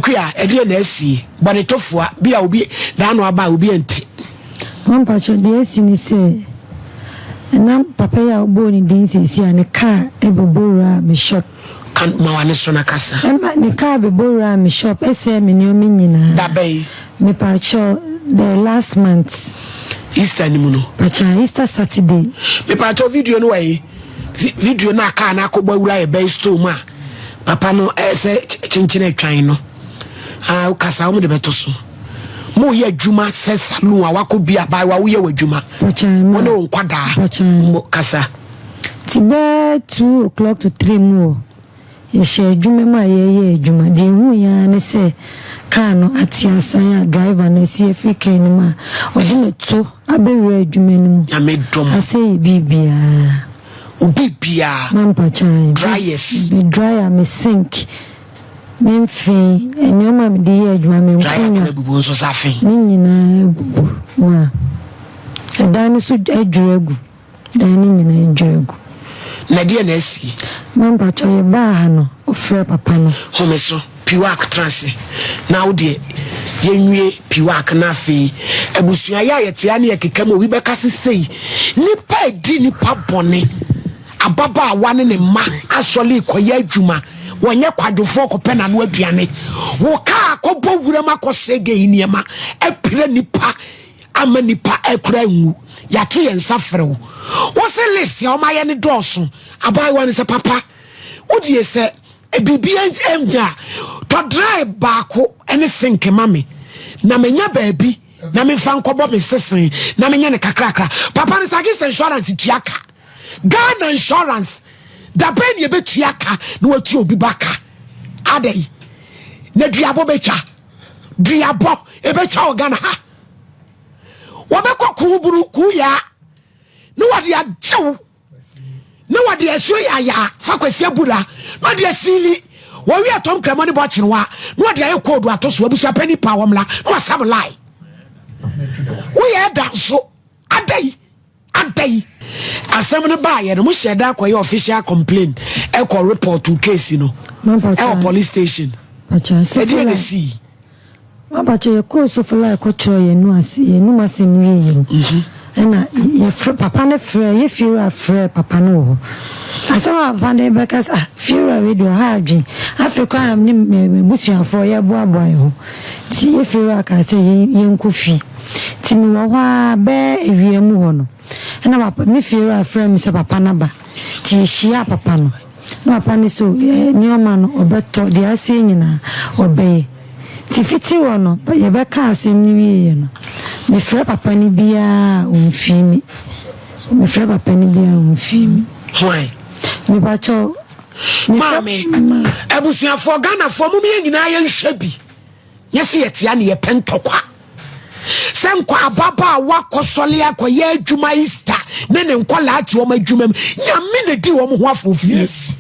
Akua, ɛdeɛ na asie? Bɔnetofoa bi a obi n'ano aba a obi anti. Mampakyɛ, deɛ asi ne sɛ ɛnam papa yi a wobɔɔ ne din seesei a ne kaa bɛbɔ wuraa me shop. Ka ma w'ano so na kasa. Ɛma ne kaa bɛbɔ wuraa me shop ɛsɛɛ me nneɛma nyinaa. Da bɛn? Mepakyɛw, the last month. Easter no mu no. Pakyɛ, Easter Saturday. Mepakyɛw, video no wɔ he? Video no a kaa no akɔbɔ awura yɛ bɛn store mu a papa no ɛsɛ kyenkyen atwan no. Ah, kasa wɔn de bɛto so. Mo yɛ adwuma sɛ saloon a wakɔ bi abaayewa woyɛ wɔ adwuma. Pakyɛ, ma. Wɔne wo nkwadaa. Pakyɛ. Mo kasa. Ti bɛɛ 2 o'clock to 3 mu wɔ yɛhyɛ adwuma mu a yɛreyɛ adwuma. Deɛ ehu yɛn ara ne sɛ kaa no ate asan a driver no asi afiri kaa no mu a ɔde ne to abɛwura adwuma no mu. Nyame dom. Asɛ yɛ biribiara. Obi biara. Mampakyɛn. Dryers. Me dryer, me sink, me mfe, nneɛma a mede yɛ adwuma, me Dryer nkonnwa. kora bubu nso sa fe. Ne nyinaa abubu ma ɛdan no so adwiri agu. Dan no nyinaa adwiri agu. Na deɛ na asie? Mampakyɛ, yɛbaa ha no, ɔfrɛ papa no. Home so piwak tena ase na wo deɛ yɛnwie piwak. Na afei abusua yɛ a yɛtea ne yɛkeka mu, obi bɛka se sei nipa edi nipa bɔne. Ababaawa ne ne mma asɔle kɔyɛ adwuma, wɔnyɛ kwadwofoɔ kɔpɛ n'ano aduane. Wo kaa akɔbɔ wuram akɔsɛe gɛ yi nneɛma, apira nipa ama nipa akura nwu. Yɛato yɛn nsa frɛ wo, wo se list a ɔmayɛ ne dɔɔso. Abaayewa no sɛ, papa, wodie sɛ biribi nya tɔ dry baako ne sink ma me na menya baabi na memfa nkɔbɔ me sesen na menyɛ ne kakrakra. Papa no sɛ agye sɛ insurance tua ka. Ghana insurance da bɛn ne yɛbɛtua ka na watua obi ba ka? Adɛn na duabɔ bɛtwa? Duabɔ ɛbɛtwa wɔ Ghana ha? Wɔbɛkɔ kuuburu kuuyaa na wɔde agyew na wɔde asuo yaayaa fa Kwasi Abura na wɔde asili wɔwi atɔm krama ne bɔ akyerewa na wɔde ayɛ koodu ato so. Abusua panyin pa wɔm la na wasam lai woyɛ ɛda nso ada yi ada yi. Asɛm no baayɛ no, mohyɛ da akɔyɛ official complain, ɛkɔ report to case no ɛwɔ police station? Ɛdeɛ na sii? Mampakyɛ, yɛkɔɔ Sofola, ɛkɔkyerɛ yɛn ase yɛnum asɛm wie yɛ no, ɛna yɛfrɛ papa no, frɛ yɛ fiewura, frɛ papa no wɔ hɔ. Asɛm a papa no bɛka sɛ, ah, fiewura wei deɛ ɔha adwen. Afei koraa na ne m'abusuafoɔ yɛboaboa yɛn ho, nti yɛ fiewura kaa sɛ yɛnkɔ fie. Nti mewɔ hɔ a bɛɛ awia mu hɔ no, ɛna papa me fiewura frɛ me sɛ papa no aba. Nti yɛhyia papa no na papa no so nneɛma no ɔbɛtɔ deɛ aseɛ nyinaa ɔbɛyɛ. Nti fiti hɔ no, yɛbɛka asɛm no wieɛ no, mefrɛ papa no biara ɔmfii mi. Mefrɛ papa no biara ɔmfii mi. Hwan? Mepakyɛw. Maame, abusuafoɔ, Ghanafoɔ, mom yɛ nyinaa yɛnhwɛ bi. Nyɛ sɛ yɛtea ne yɛpɛ ntɔkwa sɛ nkɔ ababaawa kɔsɔle akɔyɛ adwuma Easter ne ne nkɔlaa te wɔn adwuma mu. Nyame na di wɔn ho afofie.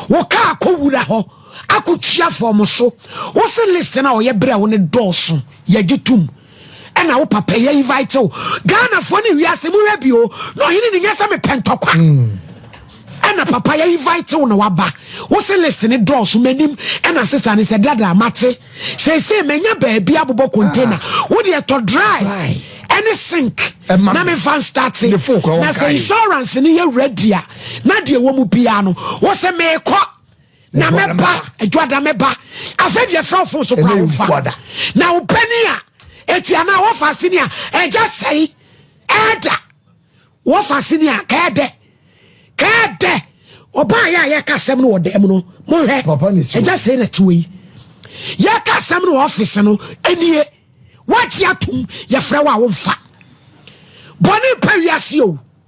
Wo kaa akɔwura hɔ akɔtua fɔm so, wo se list no a ɔyɛ berɛ a wo ne dɔɔso, yɛgye tom. Ɛna wo papa yɛ invite wo. Ghanafoɔ ne wiase mohwɛ bio na ɔhene ne nyɛ sɛ mepɛ ntɔkwa. Ɛna papa yɛ invite wo na waba, wo se list ne dɔɔso m'anim. Ɛna sister ne sɛ, dada, mate, seesei manya baabi abobɔ container, wo deɛ tɔ dry ɛne sink na mefa nstart. Na sɛ insurance no yɛ ready a, na deɛ wɔ mu biara no, wo sɛ meekɔ na mɛba adwada mɛba. Afei deɛ frɛ wo phone so kora wofa na wo pani a ɛti anaa wɔfa ase ni a ɛgya sɛe ɛda wɔfa ase ni a kɛɛdɛ kɛɛdɛ. Ɔbaa yɛ a yɛka asɛm no wɔ dɛm no, mohwɛ ɛgya sɛe na tiwɔ yi yɛka asɛm no wɔ ɔfise no anie. Wagye atom, yɛfrɛ wo a womfa. Bɔne mpa wiase o.